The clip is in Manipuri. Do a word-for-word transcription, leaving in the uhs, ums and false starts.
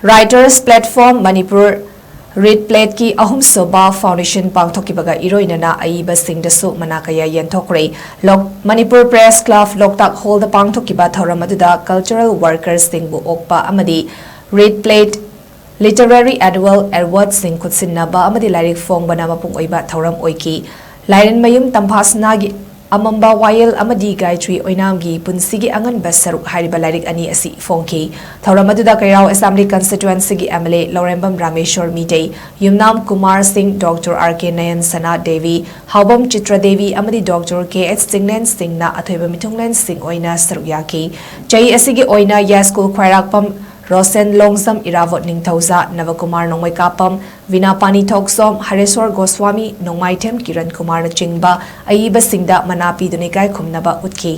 Writers Platform Manipur, RIT Plate ꯀꯤ ꯑꯍꯨꯝꯁꯨꯕ foundation ꯄꯥꯡꯊꯣꯛꯈꯤꯕꯒ ꯏꯔꯣꯏꯅꯅ ꯑꯏꯕꯁꯤꯡꯗꯁꯨ ꯃꯅꯥ ꯀꯌꯥ ꯌꯦꯟꯊꯣꯛꯈ꯭ꯔꯦ꯫ ꯂꯣꯛ-, Manipur Press Club ꯂꯣꯛꯇꯥꯛ Hall ꯗ ꯄꯥꯡꯊꯣꯛꯈꯤꯕ ꯊꯧꯔꯝ ꯑꯗꯨꯗ cultural workers ꯁꯤꯡꯕꯨ ꯑꯣꯛꯄ ꯑꯃꯗꯤ RIT Plate Literary Annual Award ꯁꯤꯡ ꯈꯨꯠꯁꯤꯟꯅꯕ ꯑꯃꯗꯤ ꯂꯥꯏꯔꯤꯛ ꯐꯣꯡꯕꯅ ꯃꯄꯨꯡ ꯑꯣꯏꯕ ꯊꯧꯔꯝ ꯑꯣꯏꯈꯤ꯫ ꯂꯥꯏꯔꯦꯟꯃꯌꯨꯝ ꯇꯝꯐꯥꯁꯅꯥꯒꯤ ꯑꯃꯝꯕ ꯋꯥꯌꯦꯜ ꯑꯃꯗꯤ ꯒꯥꯌꯇ꯭ꯔꯤ ꯑꯣꯏꯅꯥꯝꯒꯤ ꯄꯨꯟꯁꯤꯒꯤ ꯑꯉꯟꯕ ꯁꯔꯨꯛ ꯍꯥꯏꯔꯤꯕ ꯂꯥꯏꯔꯤꯛ ꯑꯅꯤ ꯑꯁꯤ ꯐꯣꯡꯈꯤ꯫ ꯊꯧꯔꯝ ꯑꯗꯨꯗ ꯀꯩꯔꯥꯎ Assembly Constituency ꯒꯤ MLA ꯂꯧꯔꯦꯝꯕꯝ ꯔꯥꯃꯦꯁꯣꯔ ꯃꯤꯇꯩ, ꯌꯨꯝꯅꯥꯝ ꯀꯨꯃꯥꯔ ꯁꯤꯡ, Doctor R K ꯅꯌꯟ ꯁꯅꯥ ꯗꯦꯕꯤ, ꯍꯥꯎꯕꯝ ꯆꯤꯇ꯭ꯔ ꯗꯦꯕꯤ ꯑꯃꯗꯤ Doctor K H ꯆꯤꯡꯂꯦꯟ ꯁꯤꯡꯅ ꯑꯊꯣꯏꯕ ꯃꯤꯊꯨꯡꯂꯦꯟꯁꯤꯡ ꯑꯣꯏꯅ ꯁꯔꯨꯛ ꯌꯥꯈꯤ꯫ ꯆꯍꯤ ꯑꯁꯤꯒꯤ ꯑꯣꯏꯅ ꯌꯥꯏꯁ꯭ꯀꯨꯜ ꯈ꯭ꯋꯥꯏꯔꯥꯛꯄꯝ ꯔꯣꯁꯦꯟ ꯂꯣꯡꯖꯝ, ꯏꯔꯥꯕꯣꯠ ꯅꯤꯡꯊꯧꯖꯥ, ꯅꯕꯀꯨꯃꯥꯔ ꯅꯣꯡꯃꯩꯀꯥꯄꯝ, ꯚꯤꯅꯥꯄꯥꯅꯤ ꯊꯣꯛꯆꯣꯝ, ꯍꯔꯦꯁ꯭ꯋꯔ ꯒꯣꯁ꯭ꯋꯥꯃꯤ, ꯅꯣꯡꯃꯥꯏꯊꯦꯝ ꯀꯤꯔꯟ ꯀꯨꯃꯥꯔꯅꯆꯤꯡꯕ ꯑꯏꯕꯁꯤꯡꯗ ꯃꯅꯥ ꯄꯤꯗꯨꯅ ꯏꯀꯥꯏ ꯈꯨꯝꯅꯕ ꯎꯠꯈꯤ꯫